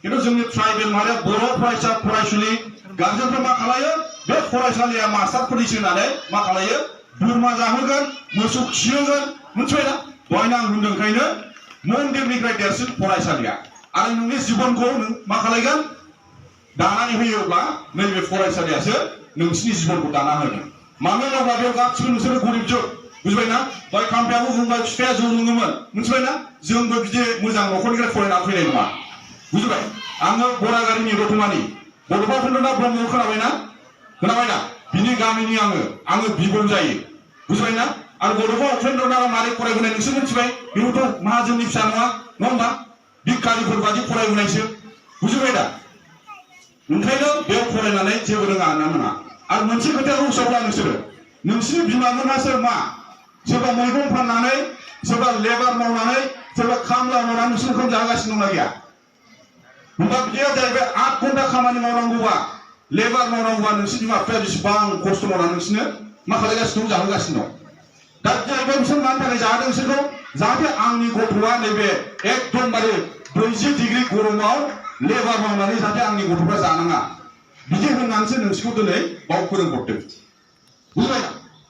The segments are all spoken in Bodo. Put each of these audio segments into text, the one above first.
खिन्थु जोंनि ट्राइबेल माहारिया बर' फरायसा फरायसुलि गार्जेनफ्रा मा खालायो बे फरायसालिया मास्टारफोरनिसो होननानै मा खालायो बोरमा जाहोगोन मोसौ खिहोगोन मिथिबायना दहायनो आं होनदों ओंखायनो मन्दिरनिफ्राय देरसिन फरायसालिया आरो नोंनि जिबनखौ नों मा खालायगोन दानानै होयोब्ला नैबे फरायसालियासो नोंसिनि जिबनखौ दाना होगोन मानो होनोब्ला बेयाव गासिबो नोंसोरो गरिबजोब बुझबायना दहाय खाम्फायाबो बुंबाय बिफाया जौ लोङोमोन मिथिबायना जोंबो बिदि मोजां न'खरनिफ्राय फरायनानै फैनाय नङा बुझबाय आङो बरागारिनि दतमानि बड'फा उपेन्द्रनाथ ब्रह्म खोनाबायना बिनि गामिनि आङो बिबुं जायो बुझबायना आरो बड'फा उपेन्द्रनाथआ मारै फरायबोनाय नोंसोर मिथिबाय बेबोथ' माहाजोननि फिसा नङा होमबा भिखारिफोर बादि फरायबोनायसो बुझबाय दा ओंखायनो बेयाव फरायनानै जेबो रोङा होनना आरो मोनसे खोथाया रोंसावला नोंसिनि बिमामोनहासो मा सोरबा मैगं फाननानै सोरबा लेबार मावनानै सोरबा खामला मावनानै नोंसोर ओंखाम जागासिनो दंना गैया होमबा बिदिया जाहैबाय 8 घन्टा खामानि मावनांगौबा लेबार मावनांगौबा नोंसिनि बिमा बिफाया बेसेबां खस्थ' मावनानै नोंसिनो मा खालायगासिनो दं जाहोगासिनो दं दा जाहैबाय बिसोर मानि थाखाय जाहोदों बिसोरखौ जाहाथे आंनि गथ'आ नैबे एकदमबारे 40 डिग्री गरमाव लेबार मावनानै जाहाथे आंनि गथ'फ्रा जानाङा बिदि होननानैसो नोंसोरखौ दिनै बाव फोरोंहरदों बुझबाय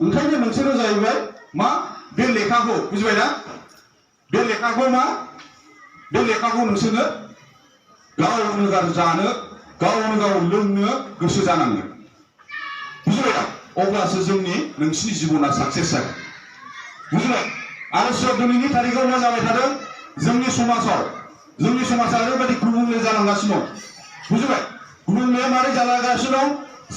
ओंखायनो नोंसोरो जाहैबाय मा बे लेखाखौ बुझबायना बे लेखाखौ नोंसोरनो गावनो जानो गावनो गाव लोंनो गोसो जानांगोन बुझबाय दा अब्लासो नोंसिनि जिबना साक्सेस जागोन बुझबाय आरो दिनैनि तारिखाव मा जाबाय थादों जोंनि समाजा ओरैबायदि गुबुंले जालांगासिनो दं बुझबाय गुबुंले मारै जालांगासिनो दं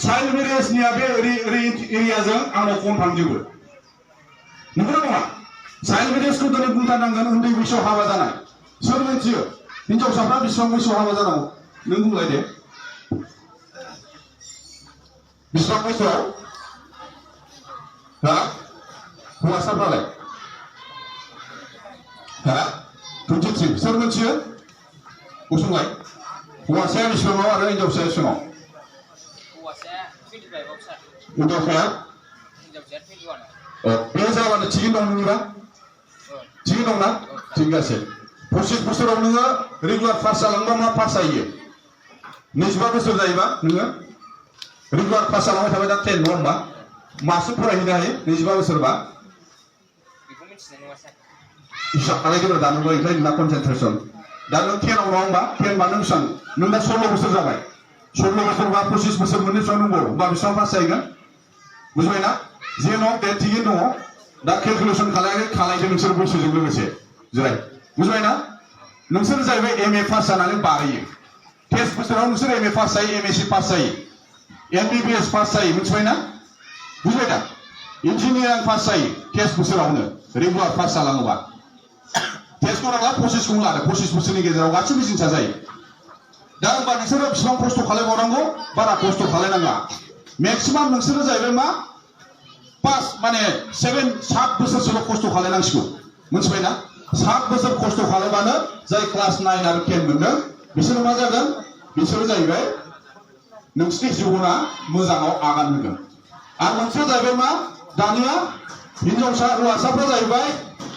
चाइल्ड मेरेजनिया बे ओरै एरियाजों आंनाव फन थांजोबो नंगौना नङा चाइल्ड मेरेजखौ दिनै बुंथारनांगोन उन्दै बैसोआव हाबा जानाय सोर मिथियो हिनजावसाफ्रा बेसेबां बैसोआव हाबा जानांगौ नों बुंलाय दे बेसेबां बैसोआव हा हौवासाफ्रालाय हा 23 सोर मिथियो गसंलाय हौवासाया बेसेबाङाव आरो हिनजावसाया बेसेबाङाव हौवासाया 25 आव सार हिनजावसाया 21 बे जाबानो थिगैनो दं नोंनिबा थिगैनो दंना थिगासे 25 बोसोराव नोङो रेगुलार पास जालांबा मा पास जायो 25 बोसोर जायोबा नोङो रेगुलार पास जालांबाय थाबाय दा 10 नङा होमबा मासो फरायहैनो हायो 25 बोसोरबा बेखौ मिथिनाय नङा सार हिसाब खालायग्रा दानोबो ओंखाय नोंना कनसेन्ट्रेसन दा नों 10 आव नङा होमबा 10 बा नों बेसेबां नों दा 16 बोसोर जाबाय 16 बोसोरबा 25 बोसोर मोननै बेसेबां दंबावो होमबा बेसेबां पास जाहैगोन बुझबायना जेन' बे थिगैनो दङ दा केलकुलेसन खालायदो नोंसोर बैसोजों लोगोसे जिराय बुझबायना नोंसोर जाहैबाय MA पास जानानै बारहैयो टेस्ट बोसोराव नोंसोर MA पास जायो MSc पास जायो MBBS पास जायो मिथिबायना बुझबाय दा इन्जिनियारिं पास जायो टेस्ट बोसोरावनो रेगुलार पास जालाङोबा टेस्टखौ नांला 25 खौनो लादो 25 बोसोरनि गेजेराव गासिबो जिंसा जायो दा होनबा नोंसोरो बेसेबां खस्थ' खालामबावनांगौ बारा खस्थ' खालामनाङा मेक्सिमाम नोंसोरो जाहैबाय मा पास माने 7 बोसोरसोल' खस्थ' खालामनांसिगौ मिथिबायना 7 बोसोर खस्थ' खालामबानो जाय क्लास 9 आरो 10 मोनदों बिसोरो मा जागोन बिसोरो जाहैबाय नोंसिनि जिबना मोजाङाव आगान होगोन आरो मोनसेया जाहैबाय मा दानिया हौवासाफ्रा जाहैबाय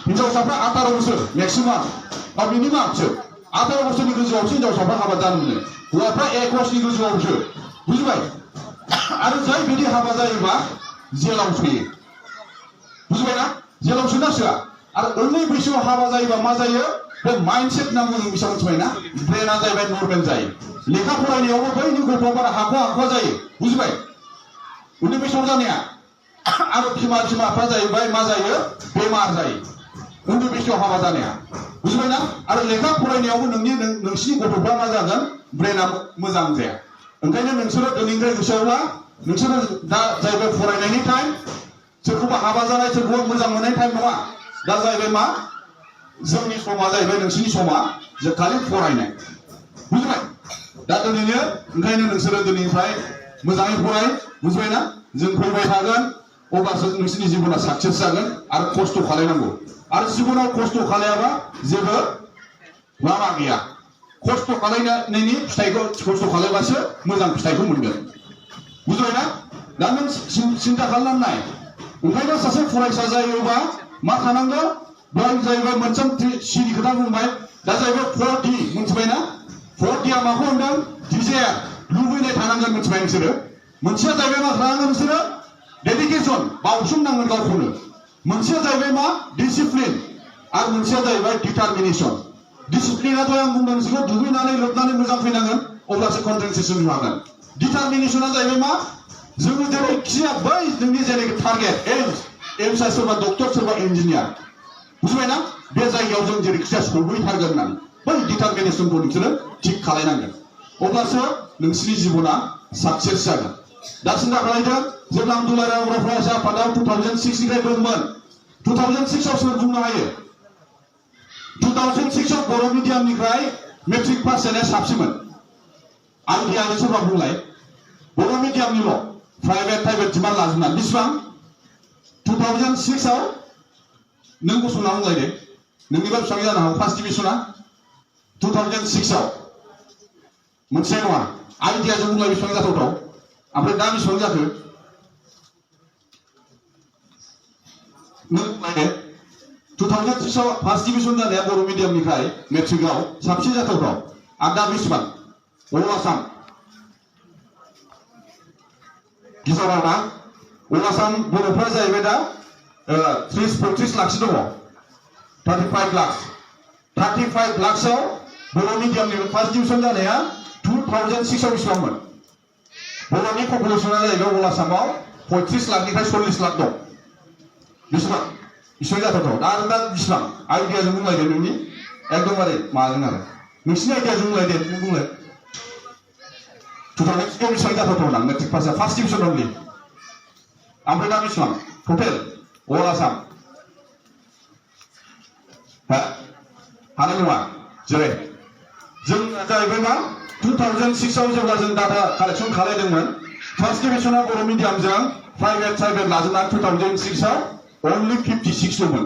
हिनजावसाफ्रा 18 बोसोर मेक्सिमाम बा मिनिमामसो 18 बोसोरनि गोजौआवसो हिनजावसाफ्रा हाबा जानो मोनो हौवाफ्रा 1 बोसोरनि गोजौआवसो बुझबाय आरो जाय बिदि हाबा जायोबा जेलाव सोयो बुझबायना जेलाव सोना सोआ आरो उन्दै बैसोआव हाबा जायोबा मा जायो बे माइन्डसेट नांगौ जों बेसेबां मिथिबायना ब्रेना जाहैबाय नर्मेल जायो लेखा फरायनायावबो बैनि गथ'आ बारा हाख'वा जायो बुझबाय उन्दै बैसोआव जानाया आरो बिमाफ्रा जाहैबाय मा जायो बेमार जायो उन्दै बैसोआव हाबा जानाया बुझबायना आरो लेखा फरायनायावबो नोंसिनि गथ'फ्रा मा जागोन ब्रेना मोजां जाया ओंखायनो नोंसोरो दिनैनिफ्राय गोसोआवला नोंसोरो दा जाहैबाय फरायनायनि टाइम सोरखौबा हाबा जानाय सोरखौबा मोजां मोननाय टाइम नङा दा जाहैबाय मा जोंनि समा जाहैबाय नोंसिनि समा जे खालि फरायनाय बुझबाय दा दिनैनो ओंखायनो नोंसोरो दिनैनिफ्राय मोजाङै फराय बुझबायना जों फैबाय थागोन अब्लासो नोंसिनि जिबना साक्सेस जागोन आरो खस्थ' खालामनांगौ आरो जिबनाव खस्थ' खालायाबा जेबो लामा गैया खस्थ' खालामनायनि फिथाइखौ खस्थ' खालामबासो मोजां फिथाइखौ मोनगोन बुझबायना दा नों सिन्था खालामनानै नाय ओंखायनो सासे फरायसा जायोबा मा थानांगौ दहाय जाहैबाय मोनसे सिनि खोथा बुंबाय दा जाहैबाय 4D मिथिबायना 4Dया माखौ होनदों डिजायार लुबैनाय थानांगोन मिथिबाय नोंसोरो मोनसेया जाहैबाय मा थानांगोन नोंसोरो डेडिकेसन बावसोमनांगोन गावखौनो मोनसेया जाहैबाय मा डिसिप्लिन आरो मोनसेया जाहैबाय डिटारमिनेसन डिसिप्लिनाथ' आं बुंदों नोंसोरखौ दुगैनानै लोबनानै मोजां फैनांगोन अब्लासो कन्सेन्ट्रेसन हागोन डिटारमिनेसना जाहैबाय मा जोङो जेरैखिया बै नोंनि जेरैखि टारगेट एमसा सोरबा डक्टर सोरबा इन्जिनियार बुजिबायना बे जायगायाव जों जेरैखिया सहैथारगोन होननानै बै डिटारमिनेसनखौ नोंसोरो थिग खालायनांगोन अब्लासो नोंसिनि जिबना साक्सेस जागोन दा सिन्था खालायदों जेब्ला आं दुलाराय बर' फरायसा आफादाव 2006 निफ्राय दंमोन 2006 आव सोर बुंनो हायो 2006 आव बर' मिडियामनिफ्राय मेट्रिक पास जानाया साबसिनमोन आइडियानि सोरबा बुंलाय बर' मिडियामनिल' प्राइभेट जिमान लाजोबना बेसेबां 2006 आव नों गसंना बुंलायदे नोंनिबा बेसेबां जानो हागौ फार्स्ट डिभिसना 2006 आव मोनसे नङा आइडियाजों बुंलाय बेसेबां जाथावथाव ओमफ्राय दा बेसेबां जाखो नों बुंलायदे 2006 आव फार्स्ट डिभिसन जानाया बर' मिडियामनिफ्राय मेट्रिकआव साबसिन जाथावथाव आरो दा बेसेबां अल आसाम गिजाराना अल आसाम बर'फ्रा जाहैबाय दा 34 लाखसो दङ 35 लाखसआव बर' मिडियामनि फार्स्ट डिभिसन जानाया 2006 आव बेसेबांमोन बर'नि पपुलेसना जाहैबाय अल आसामाव 35 लाखनिफ्राय 40 लाख दं बेसेबां जाथावथाव आरो दा बेसेबां आइडियाजों बुंलायदे नोंनि एकदमबारे माजों आरो नोंसिनि आइडियाजों बुंलायदे नों बुंलाय 2006 आव बेसेबां जाथावथाव ना मेट्रिक पासआ फार्स्ट डिभिसन अनलि ओमफ्राय दा बेसेबां टटेल अल आसाम हानाय नङा जेरै जों जाहैबाय मा 2006 आव जेब्ला जों डाटा कालेक्सन खालामदोंमोन फार्स्ट डिभिसना बर' मिडियामजों प्राइभेट लाजोबना 2006 आव only 56 दंमोन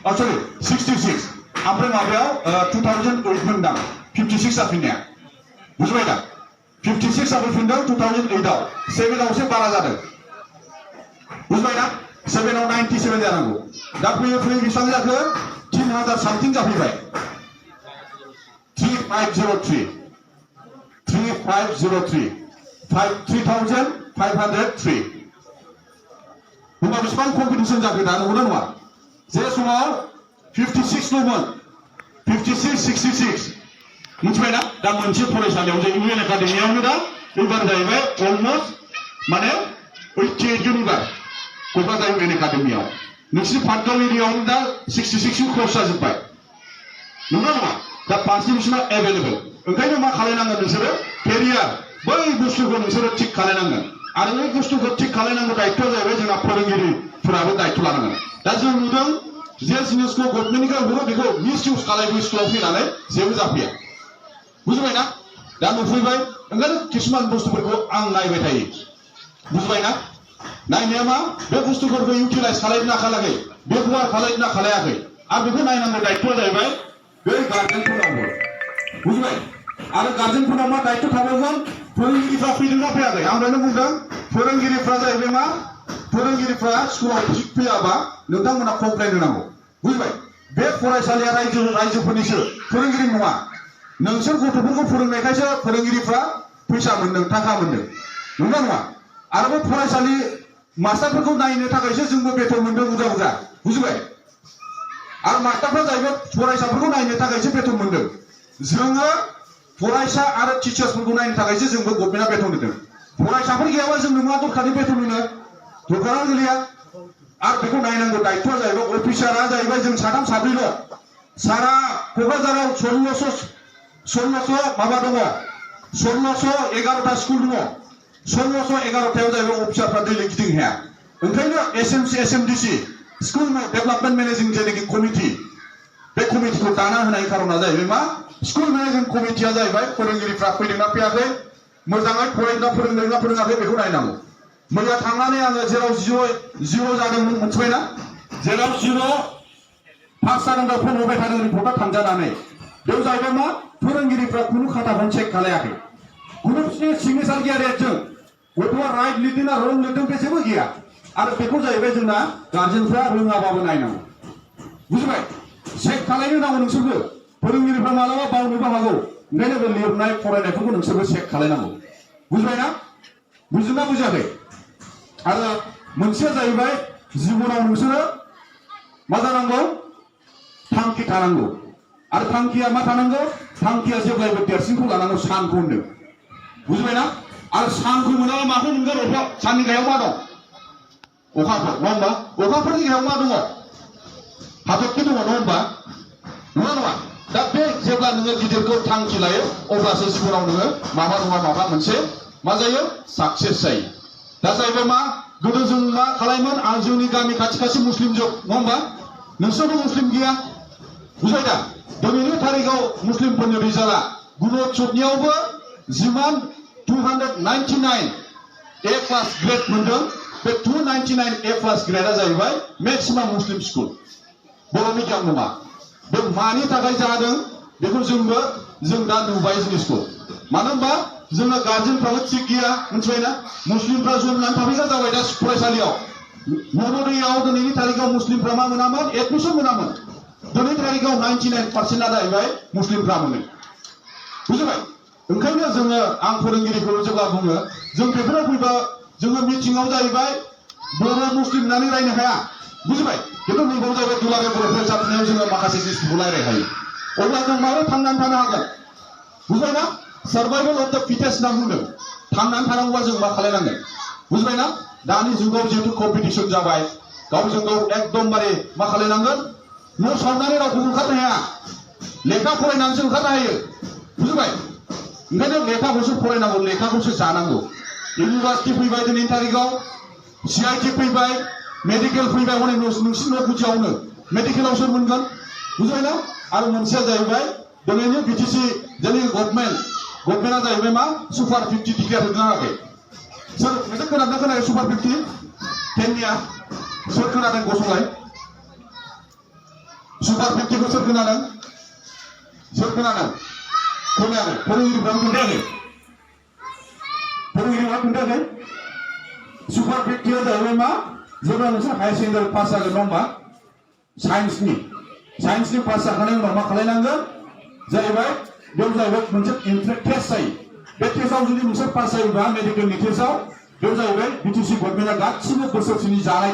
66 ओमफ्राय माबायाव 2008 मोनदां 56 जाफिननाया बुझबाय दा 56 जाफिनदों 2008 आव 7 आवसो बारा जादों बुझबाय ना 7 आव 97 जानांगौ दा फैयै बेसेबां जाखो 3000 सामथिं जाफैबाय 3503 3503 होनबा बेसेबां कम्पिटिसन जाखो दा नंगौना नङा जे समाव 56 दंमोन 56 66 मिथिबायना दा मोनसे फरायसालियाव जे इउएन एकाडेमियावनो दा एबार जाहैबाय अलमस्ट माने 88 इउनिभार क'क्राझार इउएन एकाडेमियाव नोंसिनि पाटगाव एरियायावनो दा 66 क्रस जाजोब्बाय नंगौना नङा दा फार्स्ट डिभिसना एभेलेबल ओंखायनो मा खालायनांगोन नोंसोरो केरियार बै बुस्थुखौ नोंसोरो थिग खालायनांगोन आरो बे बुस्थुखौ थिग खालायनांगौ दायित्वआ जाहैबाय जोंना फोरोंगिरिफोराबो दायित्व लानांगोन दा जों नुदों जे जिनिसखौ गभर्नमेन्टनिफ्राय हरो बेखौ मिस इउज खालामो स्कुलाव फैनानै जेबो जाफैया बुझबायना दा नुफैबाय ओंखायनो किसुमान बुस्थुफोरखौ आं नायबाय थायो बुझबायना नायनाया मा बे बुस्थुफोरखौ इउटिलाइज खालामना खालायाखै बेबहार खालामना खालायाखै आरो बेखौ नायनांगौ दायित्वआ जाहैबाय बे गार्जेनफोरनावबो बुझबाय आरो गार्जेनफोरनाव मा दायित्व थाबावगोन फोरोंगिरिफ्रा फैदोंना फैयाखै आं दहायनो बुंदों फोरोंगिरिफ्रा जाहैबाय मा फोरोंगिरिफ्रा स्कुलाव थिग फैयाबा नोंथांमोना कमप्लेन होनांगौ बुझबाय बे फरायसालिया रायजोफोरनिसो फोरोंगिरि नङा नोंसोर गथ'फोरखौ फोरोंनायखायसो फोरोंगिरिफ्रा फैसा मोनदों थाखा मोनदों नंगौना नङा आरो बे फरायसालि मास्टारफोरखौ नायनो थाखायसो जोंबो बेथन मोनदों बुरजा बुझबाय आरो मास्टारफ्रा जाहैबाय फरायसाफोरखौ नायनो थाखायसो बेथन मोनदों जोङो फरायसा आरो टिचार्सफोरखौ नायनो थाखायसो जोंबो गभर्नमेन्टआ बेथन होदों फरायसाफोर गैयाबा जोंनो मा दरखारनि बेथन होनो दरखारानो गोलैया आरो बेखौ नायनांगौ दायित्वआ जाहैबाय अफिसारा जाहैबाय जों साथाम साब्रैल' सारा क'क्राझाराव 1600 माबा दङ 1611टा स्कुल दङ 1611टायाव जाहैबाय अफिसारफ्रा दैलि गिदिं हाया ओंखायनो एसएमडिसि स्कुल डेभेलपमेन्ट मेनेजिं जेनाखि कमिटि बे कमिटिखौ दाना होनाय खारना जाहैबाय मा स्कुल मेनेजिं कमिटिया जाहैबाय फोरोंगिरिफ्रा फैदोंना फैयाखै मोजाङै फरायना फोरोंदोंना फोरोङाखै बेखौ नायनांगौ मैया थांनानै आङो जेराव जिर' जादोंमोन मोनथिबायना जेराव जिर' पास जादोंबा फन हरबाय थादों रिपर्टआ थांजानानै बेयाव जाहैबाय मा फोरोंगिरिफ्रा खुनु खाताखौनो चेक खालायाखै खुनु सिगनेचार गैया रेटजों गथ'आ राइट लिरदों ना रं लिरदों बे जेबो गैया आरो बेखौ जाहैबाय जोंना गार्जेनफ्रा रोङाबाबो नायनांगौ बुझबाय चेक खालायनो नांगौ नोंसोरबो फोरोंगिरिफ्रा मालाबा बावनोबो हागौ ओंखायनो बे लिरनाय फरायनायफोरखौ नोंसोरबो चेक खालायनांगौ बुजिबायना बुजिना बुजियाखै आरो मोनसेया जाहैबाय जिबनाव नोंसोरो मा जानांगौ थांखि थानांगौ आरो थांखिया मा थानांगौ थांखिया जेब्लायबो देरसिनखौ लानांगौ सानखौ होनदों बुजिबायना आरो सानखौ मोनाब्ला माखौ मोनगोन अखायाव साननि गाहायाव मा दं अखाफोर नङा होमबा अखाफोरनि गाहायाव मा दङ हाथरखि दङ नङा होमबा नङा नङा दा बे जेब्ला नोङो गिदिरखौ थांखि लायो अब्लासो जिबनाव नोङो माबा नङा माबा मोनसे मा जायो साक्सेस जायो दा जाहैबाय मा गोदो जों मा खालामोन आं जोंनि गामि खाथि खाथि मुस्लिम जोब नङा होमबा नोंसोरबो मुस्लिम गैया बुझाय दा दिनैनि तारिखाव मुस्लिमफोरनि रिजाल्टआ गुणोत्सबनियावबो जिमान 299 ए क्लास ग्रेड मोनदों बे 299 ए क्लास ग्रेडआ जाहैबाय मेक्सिमाम मुस्लिम स्कुल बर' मिडियाम नङा बे मानि थाखाय जादों बेखौ जों दा नुबाय जिनिसखौ मानो होनबा जोंना गार्जेनफ्राबो थिग गैया मिथिबायना मुस्लिमफ्रा जमनानै थाफैग्रा जाबाय दा फरायसालियाव नवोदयाव दिनैनि तारिखाव मुस्लिमफ्रा मा मोनामोन एडमिसन मोनामोन दिनैनि तारिखाव 99% जाहैबाय मुस्लिमफ्रा मोनो बुजिबाय ओंखायनो जोङो आं फोरोंगिरिखौ जेब्ला बुङो जों बेफोराव फैबा जोङो मिटिंआव जाहैबाय बर' मुस्लिम होननानै रायनो हाया बुजिबाय खिन्थु नैबाव जाहैबाय दुलाराय बर' फरायसाफोरनियाव जोङो माखासे जिनिसखौ रायलायनो हायो अब्ला जों माबोरै थांनानै थानो हागोन बुजिबायना सार्भाइभेल अफ द फिटेस्ट होनना बुंदों थांनानै थानांगौबा जों मा खालायनांगोन बुजिबायना दानि जुगाव जिहेतु कम्पिटिसन जाबाय गावजों गाव एकदमबारे मा खालायनांगोन न' सावनानै रावखौ ओंखारनो हाया लेखा फरायनानैसो ओंखारनो हायो बुजिबाय ओंखायनो लेखाखौसो फरायनांगौ लेखाखौसो जानांगौ इउनिभार्सिटि फैबाय दिनैनि तारिखाव CIT फैबाय मेडिकेल फैबाय हनै नोंसिनि न' गुदियावनो मेडिकेलाव सोर मोनगोन बुजिबायना आरो मोनसेया जाहैबाय दिनैनि BTC जोंनि गभर्नमेन्टआ जाहैबाय मा सुपार 50 डिक्लेयार होदों आरोखि सोर नोंसोर खोनादोंना खोनायाखै सुपार 50 10निया सोर खोनादों गसंलाय सुपार 50 को सोर खोनादों खोनायाखै फोरोंगिरिफ्राबो खोन्थायाखै सुपार 50 जाहैबाय मा जेब्ला नोंसोर हायार सेकेन्डारि पास जागोन नङा होमबा साइन्सनि पास जाखांनायनि उनाव मा खालायनांगोन जाहैबाय बेयाव जाहैबाय मोनसे टेस्ट जायो बे टेस्टआव जुदि नोंसोर पास जायोबा मेडिकेलनि टेस्टआव बेयाव जाहैबाय BTC गभर्नमेन्टआ गासिबो बोसोरसेनि जानाय